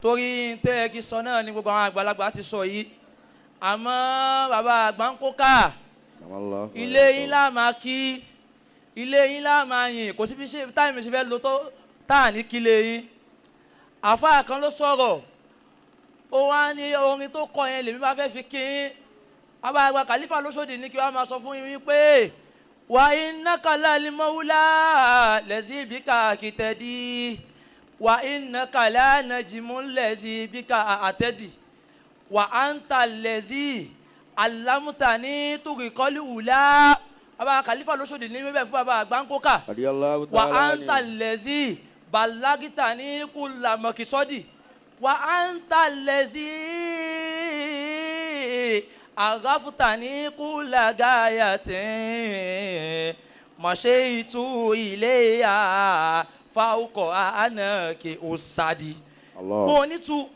Torí tẹ́ ẹ kí sọ náà ni gbogbo àwọn àgbàlagbà ti sọ yìí, àmọ́ bàbá àgbà ń kó ká ilé yín lá máa kí, ilé yín lá máa yìn. Kò sí fi ṣe táìmù ṣe fẹ́ lo tó táà ní kílé yín. Àfáà kan ló sọ̀rọ̀, ó wá ní orin tó kọ yẹn lèmi bá fẹ́ fi kí yín. Bàbá àgbà Khalifa lóṣòdì ní kí wọ́n máa sọ fún yín wípé wà innaka lal mawla lazi bika akitadi, wà innaka la najmu lazi bika àtẹ́dì, wà anta lazi alamutani turikọ́lì wùlá. Bàbá Khalifa lóṣòdì ní wíbẹ̀ fún bàbá àgbà ńkókà. Wà anta lazi balagitani kulamakisọ́dì, wà anta lazi àràfùtàní kúlàgáyàtì mọ̀ṣẹ́ ìtú ilé yà fáwọkọ̀ àánàkè òsàdì. Mo ní tu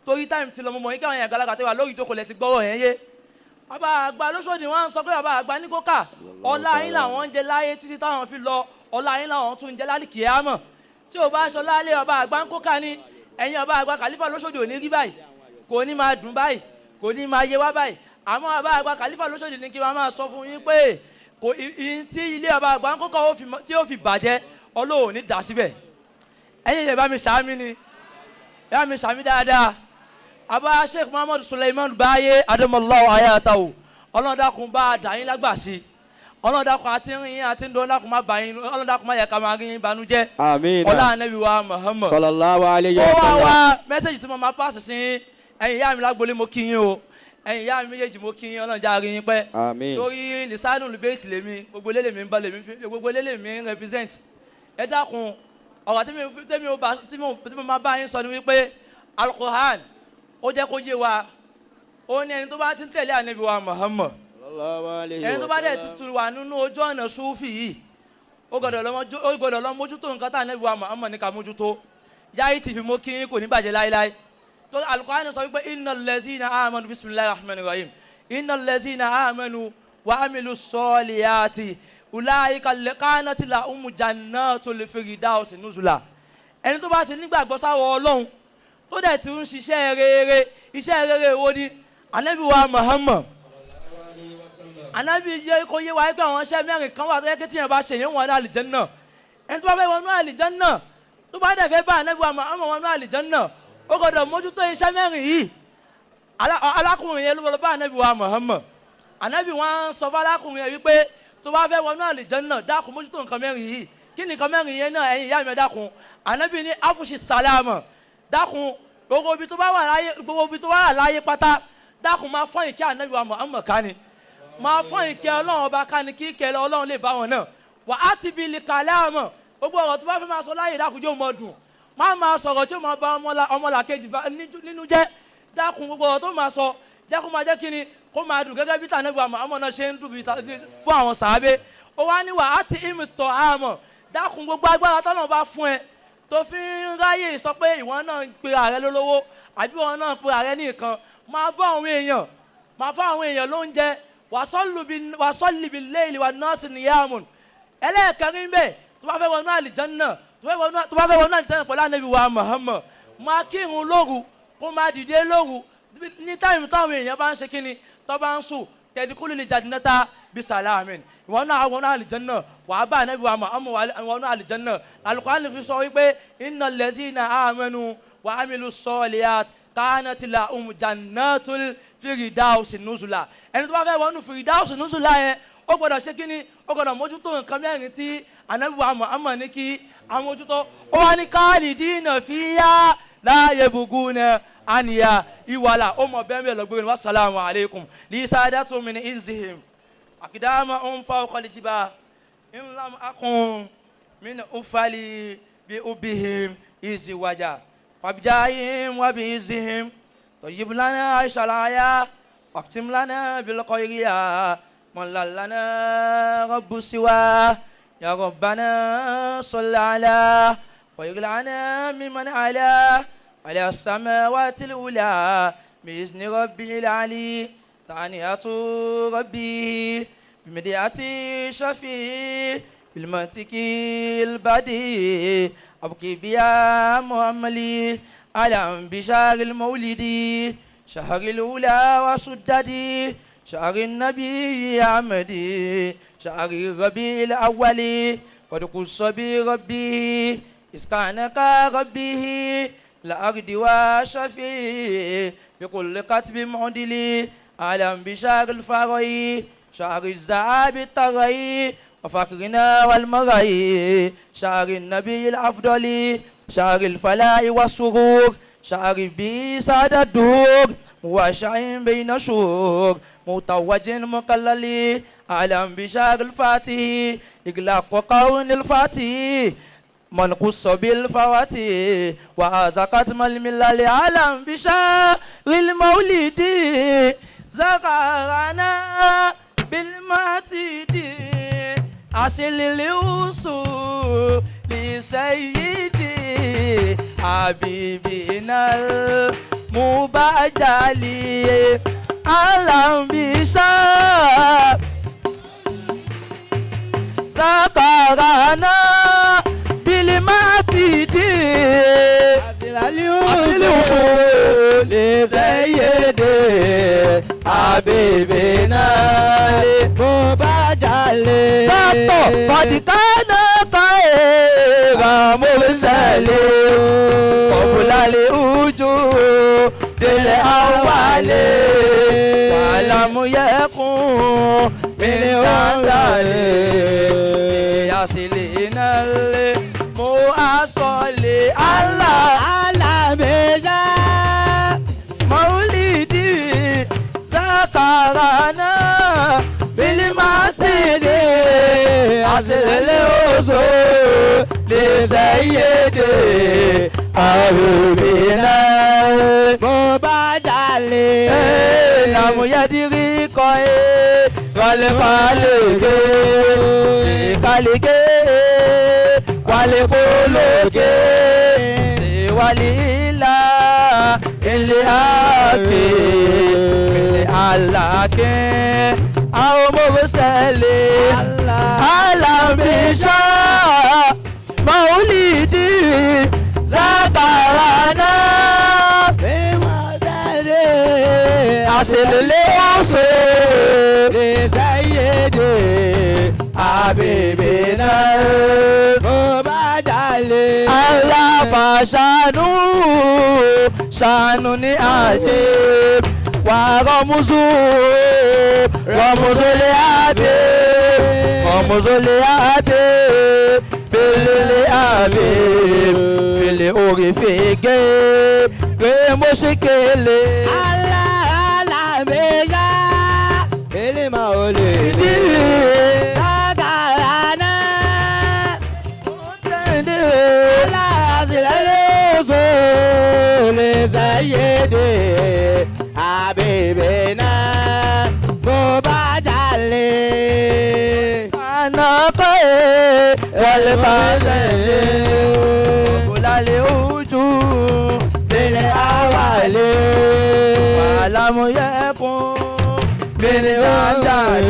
torí táìmù ti lọ, mo mọ̀ yín káwọn èèyàn galaga tẹ́wà lórí ìjókòó lẹ ti gbọ́rọ̀ yẹn yé. Bàbá àgbà lóṣòdì wọn sọ pé bàbá àgbà ní kókà ọlá yín làwọn ń jẹ láyé títí táwọn fi lọ, ọlá yín làwọn tún ń jẹ lálìkìyámọ̀. Tí o bá aṣọ lálé bàbá àgbà ń kókà ni ẹ̀yin bàbá àgbà Khalifa lóṣòdì ò ní rí báyìí, kò ní máa dùn báyìí, kò ní máa yé wá báyìí. Àmọ́ bàbá àgbà Khalifa lóṣòdì ní kí wọ́n máa sọ fún yín pé kò ìyín tí ilé bàbá àgbà ń kókà tí ó fi bàjẹ́, Ọlọ́run ní dà síbẹ̀. Ẹ̀yin yẹn bá mi sàmì ni, bá mi sàmì dáadáa. Àbá Sheikh Muhammad Suleiman Baye adamallahu ayatahu, Ọlọ́run dákun bá a dà yín lágbà sí, Ọlọ́run dákun àti rìn yín àti ń dún, Ọlọ́run dákun má bà yín, Ọlọ́run dákun má yẹ ká máa rí yín banújẹ́. Àmín. Ọlá Ànábì wa Muhammad sallallahu alayhi ó wa wá sallam. Wá mẹ́sẹ̀gì tí mo máa pàṣẹ sí ẹ̀yin ìyá mi lágbolé, mo kí yín o. Ẹ̀yin ìyá mi méjèèjì, mo kí yín. Ọlọ́run já rí yín pẹ́. Àmín. Torí lisanu lubeti lèmi, gbogbo lélẹ̀ mi ń bá lèmi, gbogbo lélẹ̀ mi ń represent. Ẹ dákun, ọ̀rọ̀ tí mi tí mi ò bá tí mo máa bá yín sọ ni wípé Al-Qur'an ó jẹ́ kó yé wa, ó ní ẹni tó bá ti ń tẹ̀lé Ànábì wa Muhammad, sallallahu alayhi ẹni tó bá dẹ̀ wa sallam. tuntun wà nínú ojú ọ̀nà Sufi yìí, ó gbọ́dọ̀ lọ mójútó nǹkan tá Ànábì wa Muhammad ní ká mójútó. Yáyí ti fi mú kí kò ní bàjẹ́ láéláé, torí Al-Qur'an sọ wípé innal lazina amanu, bismillahir rahmanir rahim, innal lazina amanu wa amilu solihati ulaika kanat lahum jannatul firdausi nuzula. Ẹni tó bá ti nígbàgbọ́ sáwọ Ọlọ́run, tó dẹ̀ ti ń ṣiṣẹ́ rere, iṣẹ́ rere wo ni Ànábì wa Muhammad? Ànábì yẹ kó yé wa pé àwọn iṣẹ́ mẹ́rin kan wà tó yẹ kí tíyẹn bá ṣe yẹn wọ́n ní àlìjánnà. Ẹni tó bá fẹ́ wọnú àlìjánnà, tó bá dẹ̀ fẹ́ bá Ànábì wa Muhammad wọnú àlìjánnà, ó gbọ́dọ̀ mójútó iṣẹ́ mẹ́rin yìí. Alákùnrin yẹn ló lọ bá Ànábì wa Muhammad. Ànábì wọn sọ fún alákùnrin yẹn wípé tó bá fẹ́ wọnú àlìjánnà, dákun mójútó nǹkan mẹ́rin yìí. Kí ni nǹkan mẹ́rin yẹn náà? Ẹ̀yin ìyá mi, dákun. Ànábì ní afusi salama, dákun, gbogbo ibi tó bá wà láyé, gbogbo ibi tó bá wà láyé pátá, dákun máa fọ́n ìkẹ́ Ànábì wa Muhammad ká ni, máa fọ́n ìkẹ́ Ọlọ́run ọba ká ni, kí ìkẹ́ Ọlọ́run lè bá wọn náà. Wà á ti bi lè kàlẹ́ àmọ́ gbogbo ọ̀rọ̀ tó bá fẹ́ máa sọ láyé, dákun yóò mọ dùn, má máa sọ̀rọ̀ tí ó máa ba ọmọlàkejì nínú jẹ́. Dákun, gbogbo ọ̀rọ̀ tó máa sọ, jẹ́ kó máa jẹ́ kí ni kó máa dùn gẹ́gẹ́ bí tànàbí wa Muhammad náà ṣe ń dùn bí fún àwọn sàábé. Ó wá ní wà á ti ìmì tọ̀ àmọ̀, dákun, gbogbo agbára tọ́nà bá fún ẹ tó fi ń ráyè sọ pé ìwọ náà ń pe ààrẹ lólówó àbí ìwọ náà ń pe ààrẹ ní nǹkan, máa bọ́ àwọn èèyàn, máa fún àwọn èèyàn lóúnjẹ. Wàsọ́lùbí léèlì wà nọ́ọ̀sì níyàmùn. Ẹlẹ́ẹ̀kẹrin bẹ́ẹ̀, tó bá fẹ́ wọnú àlìjánná, tó bá fẹ́ wọnú àlìjánná pẹ̀lú Ànábì wa Muhammad, máa kírun lóru, kó máa dìde lóru ní táìmù táwọn èèyàn bá ń ṣe kíni, tó bá ń sùn, tẹ̀díkúlù lè jannata bí sàlámìn. Ìwọ náà wọnú àlìjánná, wàá bá Ànábì wa Muhammad wọnú àlìjánná. Al-Qur'an fi sọ wípé innal lazina amanu wa amilu solihat kanat lahum jannatul firdausi nuzula. Ẹni tó bá fẹ́ wọnú firdausi nuzula yẹn, ó gbọ́dọ̀ ṣe kíni? Ó gbọ́dọ̀ mójútó nǹkan mẹ́rin tí Ànábì wa Muhammad ní kí amójútó. Ó wá ní khalidina fiya la yabghuna anha ìwàlà. Ó mọ̀ bẹ́ẹ̀ bẹ́ẹ̀ lọ́gbẹ́rẹ́. Wasalaamu alaykum lisadatu min izihim akidama fawqa aljiba in lam akun min ufali bi ubihim iziwaja fabijahim wa bi izihim tayyib lana aishalaya waqtim lana bil khayriya man lana rabbu siwa ya rabbana salli ala khayril anami man ala ala samawati al-ula bi'izni rabbil ali تعنية ربي بمديعتي شفي بالمنطق البديع أبكي بيا مؤملي. ألم بشهر المولد شهر الأولى وسدد شهر النبي أحمد شهر الربيع الأول قد قص بربه إذ كان كربه الأرض وشفيه بكل كتب معدل ألم بشهر الفري شهر الزعاب الطغي وفقرنا والمري شهر النبي الأفضل شهر الفلاح والسرور شهر بي سعد الدور وشعين بين شهور متوج مقلل أعلم بشهر الفاتح إغلاق قون الفاتح من قص بالفواتح وأزقت الملل أعلم بشهر المولد زغرنا بالمعتد أصل الوصول لسيدي حبيبنا المبجلي أعلم بشهر زغرنا بالمعتد أصل الوصول لسيدي حبيبنا المبجلي قد كان خير مرسل قبل الوجود الأول ولم يكن من جدل يصلنا المؤصل الله مولدي ذكرنا بالمعتد أصل الوصول لسيدي حبيبنا المبجلي لم يدري قوي والفالك كالك والقلوك سوى الإله اللي أكي اللي ألاك أو مرسل ألم بشاء مولدي ذكرنا أصل الوصول لسيدي حبيبنا المبجلي الله فشانو شانو عجيب ورمزو رمز لأبي رمز لأبي في لأبي في الأورفيجي مشكلة الله بيا المولد ذكرنا أصل الوصول سيدي حبيبنا مبجلي أنا قوي والفازل قبل الوجود بالأول ولم يكن من جدل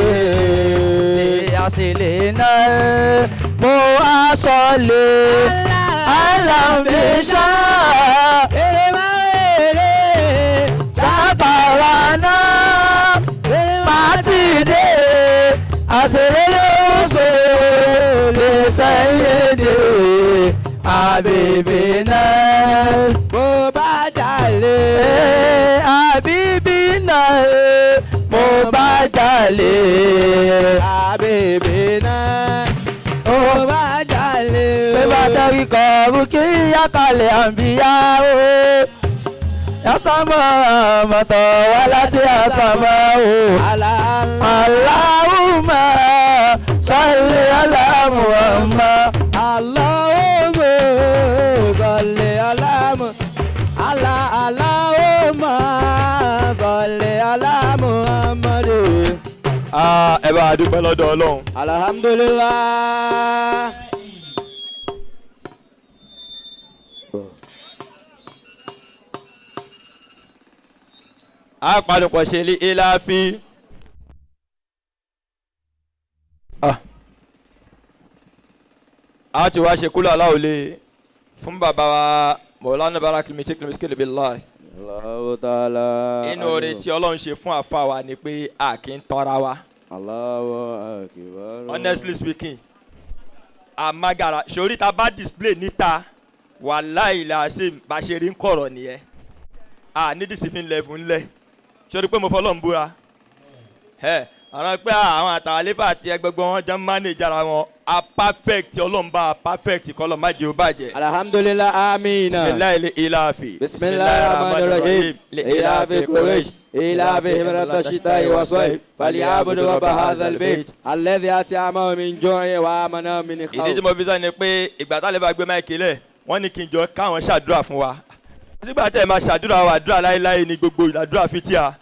ليصلنا مؤصل ألم بشاء سطرنا معتدي أصل الوصول لسيدي حبيبنا المبجلي حبيبنا المبجلي حبيبنا المبجلي بباتري كي يقال أنبياء يا سما مطولت يا سما اللهم صل على محمد اللهم صل على اللهم صل على محمد. Ẹ bá a dúpẹ́ lọ́dọ̀ Ọlọ́run. Alhamdulillah. A panupọ̀ ṣe lé eláfi. A ti wá ṣe kúlọ̀ aláwòlé fún bàbá wa Mọ̀lánà barak mi tí kìlìmí bí láì. Allahu ta'ala. Inú oore tí Ọlọ́run ṣe fún àfa wa ni pé a kì í tọ́ra wa. Allahu akbar. Honestly speaking, àmàgàrà sórí ta bá display níta, wàláì là ṣe bá ṣe rí ń kọ̀rọ̀ nìyẹn. A ní discipline level ńlẹ̀ sórí pé mo fọlọ́ ń búra ẹ àwọn pé àwọn àtàlẹ́fà àti ẹgbẹgbẹ wọn jọ ń manage ara wọn. A perfect, Ọlọ́run bá a perfect, kọ́lọ́ má jẹ́ ó bàjẹ́. Alhamdulillah, amina. Bisimilayi ilafi. Bismillahir rahmanir rahim. إلاف قريش إلافهم رد الشتاء والصيف فليعبدوا رب هذا البيت الذي أطعمهم من جوع وآمنهم من Ìdí tí خوف. mo fi sọ ni pé ìgbà tá lè bá gbé máìkì lẹ̀, wọ́n ní kí n jọ káwọn ṣàdúrà fún wa. Sígbà tẹ́ ẹ máa ṣàdúrà wa, àdúrà láéláé ni gbogbo àdúrà fitia.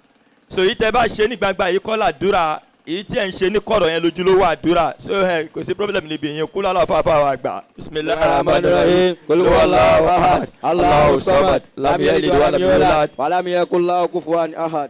So èyí tẹ́ bá ṣe ní gbangba yìí kọ́ làdúrà, èyí tí ẹ̀ ń ṣe ní kọ̀rọ̀ yẹn lójúlówó àdúrà. So ẹ kò sí problem níbi ìyẹn kú lálọ́ fáfá wa gbà. Bismillahir الرحمن الرحيم قل هو الله أحد الله الصمد لم يلد ولم يولد ولم يكن له كفوا أحد.